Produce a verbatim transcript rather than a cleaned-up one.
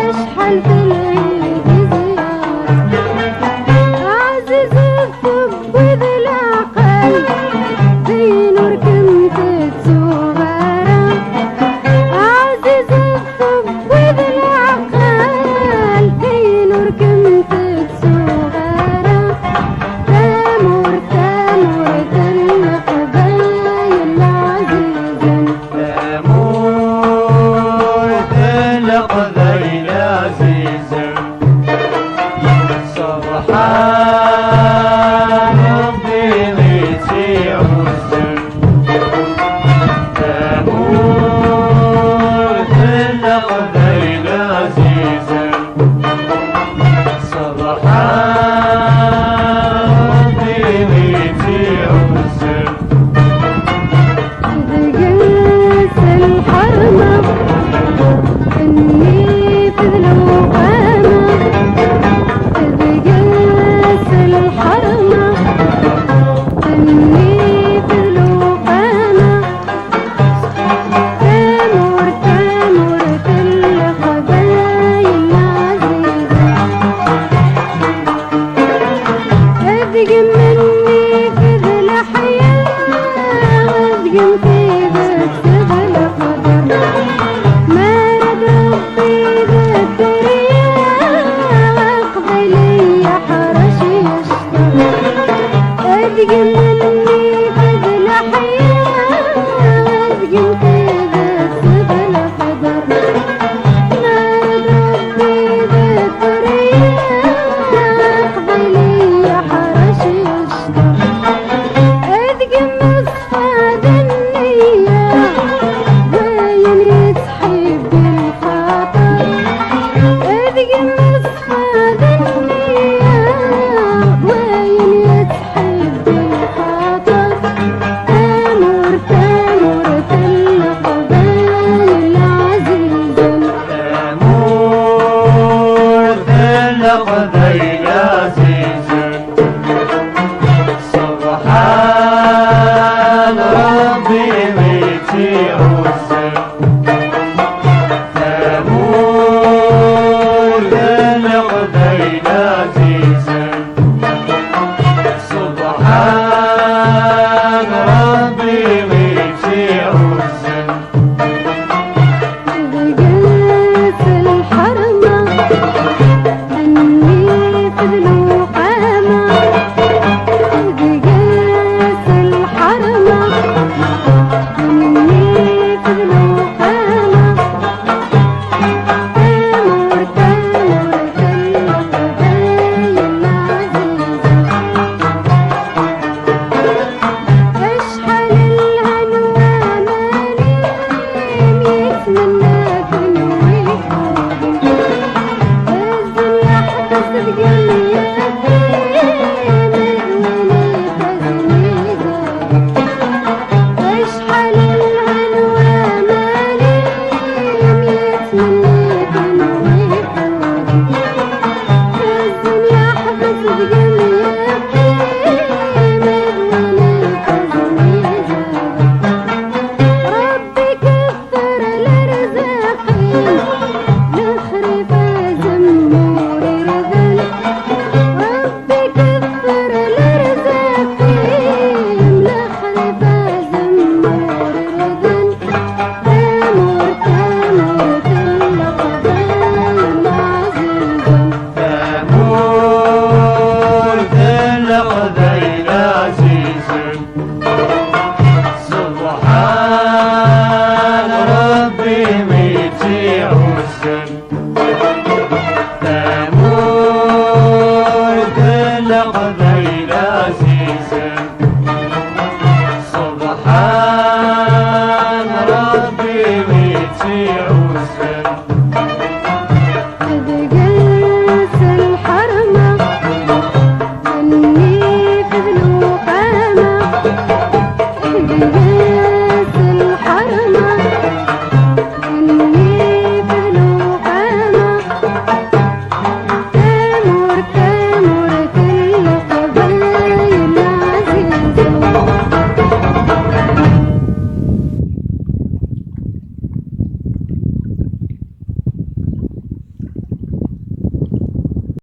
Acḥal telhiḍ i ziɣ. Ɛziz tewwiḍ leɛqel, din ur kem-tettuɣ ara. Ɛziz tewwiḍ leɛqel, din ur kem-tettuɣ ara. Tamurt, tamurt n Leqbayel ɛzizen. Tamurt n Leqbayel ɛzizen, ṣṣebḥan Ṛebbi i tt-iɛuzen. Tamurt n Leqbayel ɛzizen, ṣṣebḥan Ṛebbi i tt-iɛuzen. Deg-s lḥerma, nnif d lewqama. Deg-s lḥerma, nnif d lewqama. Tamurt, tamurt n Leqbayel ɛzizen. Ad gem nnif d leḥya, ad gem tidet d leqder. Ma ara d Ṛebbi d dderya, Aqbayli yeḥrec yecṭer. Ad gem nnif d leḥya, ad gem tidet d leqder. Ma ara d Ṛebbi d dderya, Aqbayli yeḥrec yecṭer. Ad gem ṣṣfa d nniya, wayen yettḥibbi lxaṭer. Ad gem ṣṣfa d nniya, wayen yettḥibbi lxaṭer. Tamurt, tamurt n Leqbayel ɛzizen. Tamurt n Leqbayel ɛzizen, ṣṣebḥan Ṛebbi i tt-iɛuzen. Tamurt n Leqbayel ɛzizen, ṣṣebḥan Ṛebbi i tt-iɛuzen. Deg-s lḥerma, nnif d lewqama. Deg-s lḥerma, nnif d lewqama. Tamurt, tamurt n Leqbayel ɛzizen. Acḥal lhan waman-im, yettmenna-ten wiḥuden. Azzen yeḥbes deg-m yakan, ma d win ifazen izad. Acḥal lhan waman-im, yettmenna-ten wiḥuden. Azzen yeḥbes deg-m yakan, ma d win ifazen izad. Ṛebbi keffer lerzaq-im, lexrif azemmur irden. Ṛebbi keffer lerzaq-im, lexrif azemmur irden. Tamurt, tamurt n Leqbayel ɛzizen. Tamurt n Leqbayel ɛzizen, ṣṣebḥan Ṛebbi i tt-iɛuzen. Tamurt n Leqbayel ɛzizen, ṣṣebḥan Ṛebbi i tt-iɛuzen. Deg-s lḥerma, nnif d lewqama. Deg-s